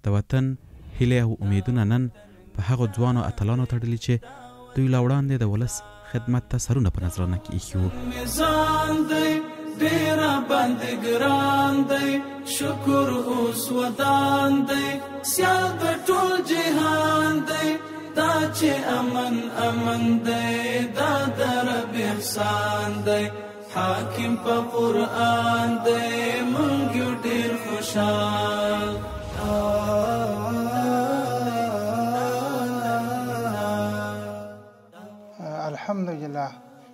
د وطن هیلې او امیدونه نن په هغو ځوانو اتلانو تړلي چې دوی لا وړاندې د ولس خدمت ته سرونه په نذرانه کې ایښي وو. ډېر باندې ګران دی، شکر اوس ودان دی، سیال د ټول جهان دی، دا چې امن امن دی، دا د رب احسان دی، حاکم په قرآن دی، مونږ یو ډېر خوشحال. الحمدلله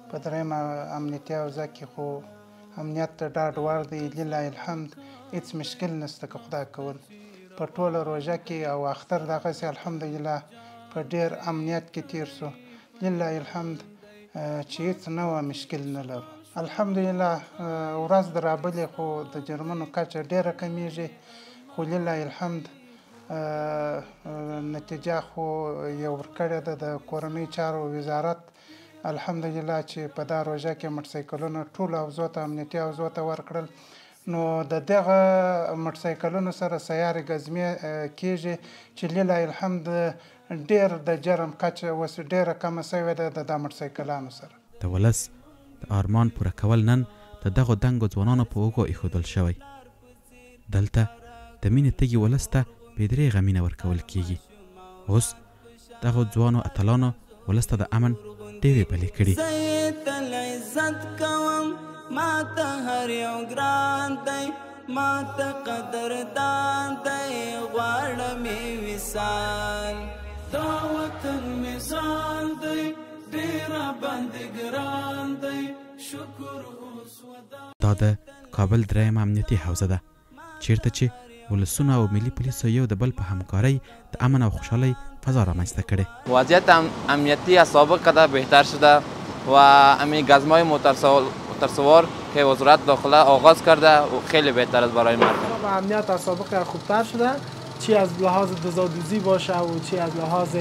په درېیمه امنیتي حوزه کې خو امنیت ته ډاډ ور دی، لله الحمد هیڅ مشکل نشته که خدای کول. په ټوله روژه کې او اختر دغسې الحمدلله په ډېر امنیت کې تیر شو، لله الحمد چې هیڅ نوع مشکل نه لرو. الحمدلله ورځ د رابلې خو د جرمونو کچه ډېره کمیږي، خو لله الحمد نتیجه خو یې ورکړې ده د کورنیو چارو وزارت. الحمدلله چې په دا روژه کې موټرسایکلونه ټولو حوزو ته، امنیتي حوزو ته ورکړل، نو د دغه موټرسایکلونو سره سیارې ګزمې کېږي چې لله الحمد ډېر د جرم کچه اوس ډېره کمه شوې ده د دا موټرسایکلانو سره. د ولس د آرمان پوره کول نن د دغو دنګو ځوانانو په اوږو ایښودل شوی. دلته د مینې تږي ولس ته بې درېغه مینه ورکول کیږي. اوس دغو ځوانو اتلانو ولس ته د امن ډېوې بلې کړي. زه یې تل عزت کوم، ما ته هر یو ګران دی، ما ته قدردان دی، غواړم یې وصال. دا وطن مې ځان دی، ډېر باندې ګران دی، شکر اوس ودان. دا د کابل درېیمه امنیتي حوزه ده، چیرته چې ولسونو او ملي پولیسو یو د بل په همکارۍ د امن او خوشحالۍ فضا رامنځته کړې. وضعیت امنیتی از سابق قدر بهتر شده و امی گزمای موترسوار که وزارت داخله آغاز کرده خیلی بهتر است برای مردم. امنیت از سابق خوبتر شده، چی از لحاظ دزادوزی باشه و چی از لحاظ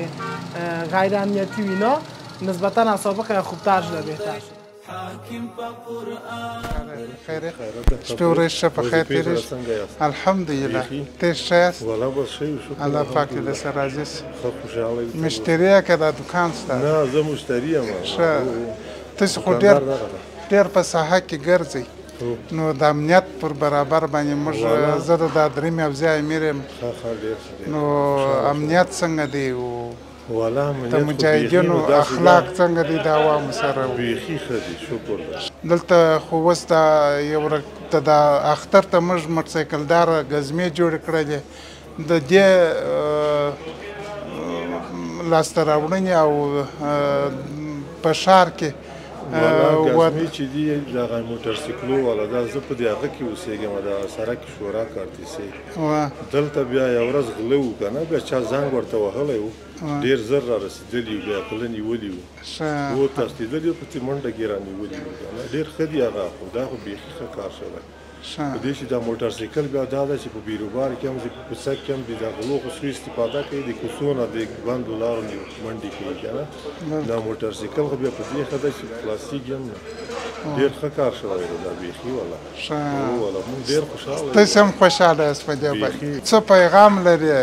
غیر امنیتی و اینا، نسبتا از سابق خوبتر شده، بهتر شده. خیر شپې ورځې ښه په خیر تېرې شي. الحمدلله. تېر ښه یاست؟ الله پاک دې درسره راضي شي. مشتري یې که دا دکان ستا؟ نه، زه مشتري یم. ښه، تاسې خو ډېر په ساحه کې ګرځئ، نو د امنیت پر برابر باندې موږ، زه د دا درېیمې حوزې امیر یم، نو امنیت څنګه دی؟ د مجاهدینو اخلاق څنګه دی د عوامو سره؟ بیخي ښه دي، شکر ده. دلته خو اوس دا یو د اختر ته موږ موټرسایکلدار ګزمې جوړې کړلې، د دې لاسته راوړنې او په ښار کې ګزمې چې دي دغه موټرسایکلو والا، دا زه په دې هغه کې اوسېږم، د سړک شورا کارتیسې، دلته بیا یو ورځ غله وو که نه، بیا چا زنګ ورته وهلی و، ډېر زر را رسېدلي وو، بیا غله نیولي وو، و تښتېدلي وو، په دې منډه کې را نیولي وو که نه، ډېر ښه دي هغه، خو دا خو بیخي ښه کار شوی. په دې چې دا موټرسایکل بیا دا ده چې په بیروبار کې هم دی، په کوڅه کې هم دی، د غلو خو سوء استفاده کوي، د کوڅو نه د بندو لارو منډې کوي که نه، دا موټرسایکل خو بیا په دې ښه ده چې خلاصېږي هم نه. ډېر ښه کار شوی دی دا، بیخي والله. والله موږ ډېر خوشحاله یو. تاسې هم خوشحاله یاست په دې باندې؟ څه پیغام لرې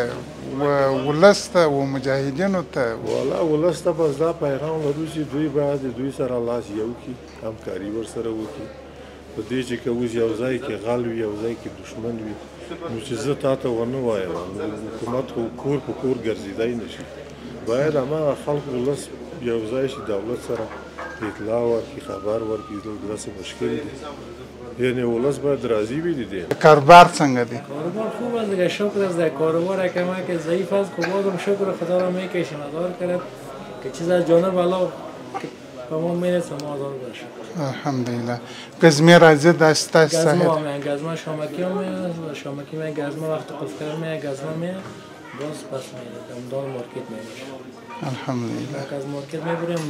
ولس ته و مجاهدینو ته؟ والله ولس ته بس دا پیغام لرو چې دوی باید دوی سره لاس یو کړي، همکاري ورسره وکړي. په دې چې که اوس یو ځای کې غل وي، یو ځای کې دښمن وي، نو چې زه تا ته ونه وایم، نو حکومت خو کور په کور ګرځېدای نه شي. باید هماغه خلک ولس یو ځای شي، دولت سره اطلاع ورکړي، خبر ورکړي، دلته داسې مشکل دی، یعنی ولس باید راضي وي د دې. کاروبار څنګه دی؟ کاروبار خوب است دیگه، شکر است. در کاروبار کمک ضعیف است، خب بازم شکر خدا را میکشیم، ادار کرد که چیز از جانب الله په ما میرسه، ما آزاد باشیم. الحمدلله. ګزمې راځي داسې ستاسې ساحې؟ ګزمه میاد، ګزمه شامکی هم میاد، شامکی میاد، ګزمه وقت قفل کردن میاد، ګزمه میاد، باز پس میاد، دان مارکت میشه. الحمدلله. از مارکت میبریم،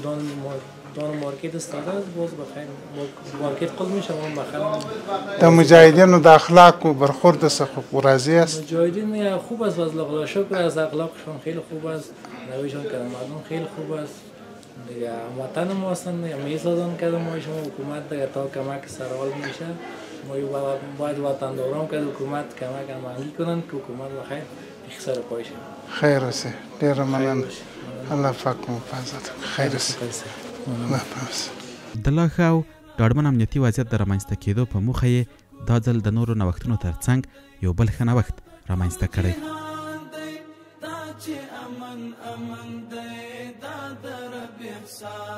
دان مارکت استاده است، باز بخیر مارکت قفل میشه، ما بخیر. د مجاهدینو د اخلاقو برخورد څخه راضي یاست؟ مجاهدین خوب است، فضل خدا شکر است، اخلاقشون خیلی خوب است، رویشون که مردم خیلی خوب است دیگه. وطن ما هستن دیگه، میسازن که ما شما حکومت دیگه تا کمک سرحال میشه، ما باید وطنداران که حکومت کمک هماهنگی کنن که حکومت بخیر سر پای شه. خیر اوسې، ډېره مننه، الله پاک مو حفاظت وکړي. خیر اوسې، الله حافظ. د لا ښه او ډاډمن امنیتي وضعیت د رامنځته کېدو په موخه یې دا ځل د نورو نوښتونو ترڅنګ یو بل ښه نوښت رامنځته کړی.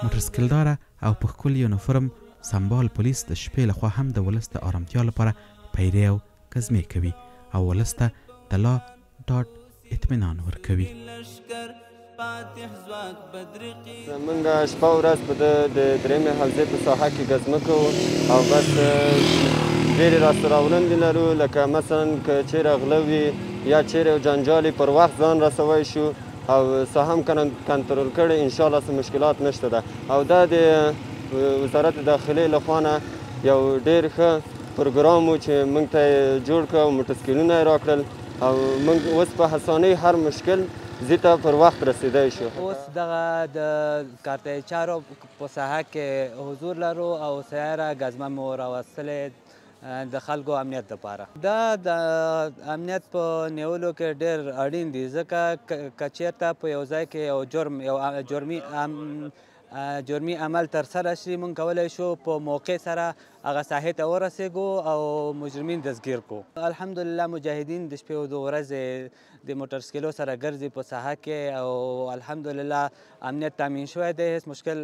موټرسایکلداره او په ښکلي یونیفورم سمبال پولیس د شپې لخوا هم د ولس د آرامتیا لپاره پیرې او ګزمې کوي او ولس ته د لا ډاډ اطمینان ورکوي. موږ شپه ورځ په د درېیمې حوزې په ساحه کې ګزمه کوو او بس ډېرې لاسته راوړنې لرو، لکه مثلا که چېرې غله وي یا چېرې یو جنجال پر وخت ځان رسوی شو او ساحه هم کنټرول کړې، انشاءالله څه مشکلات نشته ده. او دا د وزارت داخلې له خوا نه یو ډېر ښه پروګرام و چې موږ ته یې جوړ کړ او موټرسایکلونه یې راکړل او موږ اوس په اسانۍ هر مشکل ځای ته پر وخت رسېدای شو. اوس دغه د کارته چارو په ساحه کې حضور لرو او سیاره ګزمه مو راوستلې د خلکو امنیت دپاره. دا د امنیت په نیولو کې ډېر اړین دي، ځکه که چېرته په یو ځای کې یو جرم یو جرمي عمل ترسره شي، موږ کولی شو په موقع سره هغه ساحې ته ورسېږو او مجرمین دستګیر کړو. الحمدلله مجاهدین د شپې او د ورځې د موټرسایکلو سره ګرځي په ساحه کې او الحمدلله امنیت تامین شوی دی، هېڅ مشکل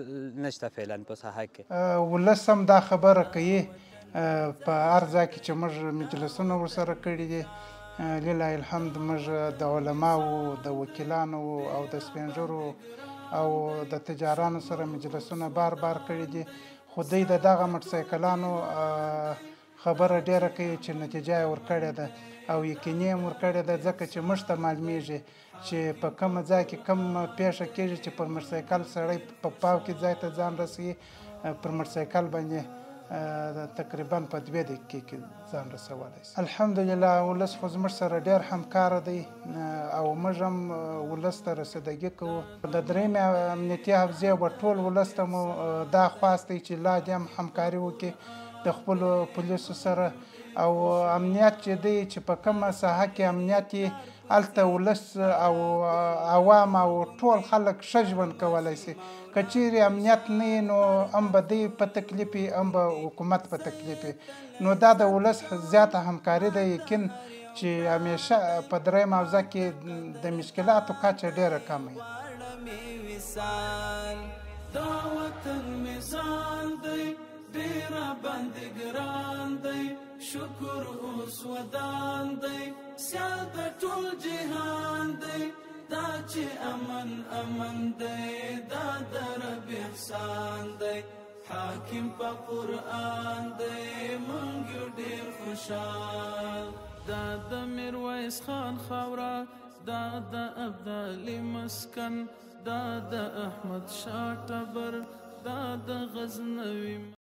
نشته فعلا په ساحه کې. ولس هم دا خبره کوي په هر ځای کې چې موږ مجلسونه ورسره کړي دي، لله الحمد موږ د علماو، د وکیلانو او د سپینږیرو او د تجارانو سره مجلسونه بار بار کړي دي، خو دوی د دغه موټرسایکلانو خبره ډېره کوي چې نتیجه یې ورکړې ده او یقیني یې هم ورکړې ده، ځکه چې موږ ته معلومیږي چې په کوم ځای کې کوم پېښه کېږي چې پر موټرسایکل سړی په پاو کې ځای ته ځان رسوي، پر موټرسایکل باندې تقریبا په 2 دقیقې کې ځان رسولی شي. الحمدلله ولس خو زموږ سره ډېر همکاره دی او موږ هم ولس ته رسیدګي کوو. د درېیمې امنیتي حوزې و ټول ولس ته مو دا خواست دی چې لا دې هم همکاري وکړي د خپلو پولیسو سره، او امنیت چې دی چې په کومه ساحه کې امنیت یې هلته ولس او عوام او ټول خلک ښه ژوند کولی شي. که چیرې امنیت نه وي نو هم به دوی په تکلیف وي هم به حکومت په تکلیف وي، نو دا د ولس زیاته همکاري ده. یقین چې همیشه په درېیمه حوزه کې د مشکلاتو کچه ډېره کمه وي. ډېر باندې ګران دی، شکر اوس ودان دی، سیال د ټول جهان دی، دا چې امن امن دی، دا د رب احسان دی، حاکم په قرآن دی، مونږ یو ډېر خوشحال. دا د میرویس خان خاوره، دا د ابدالي مسکن، دا د احمد شاه ټبر، دا د غزنوي.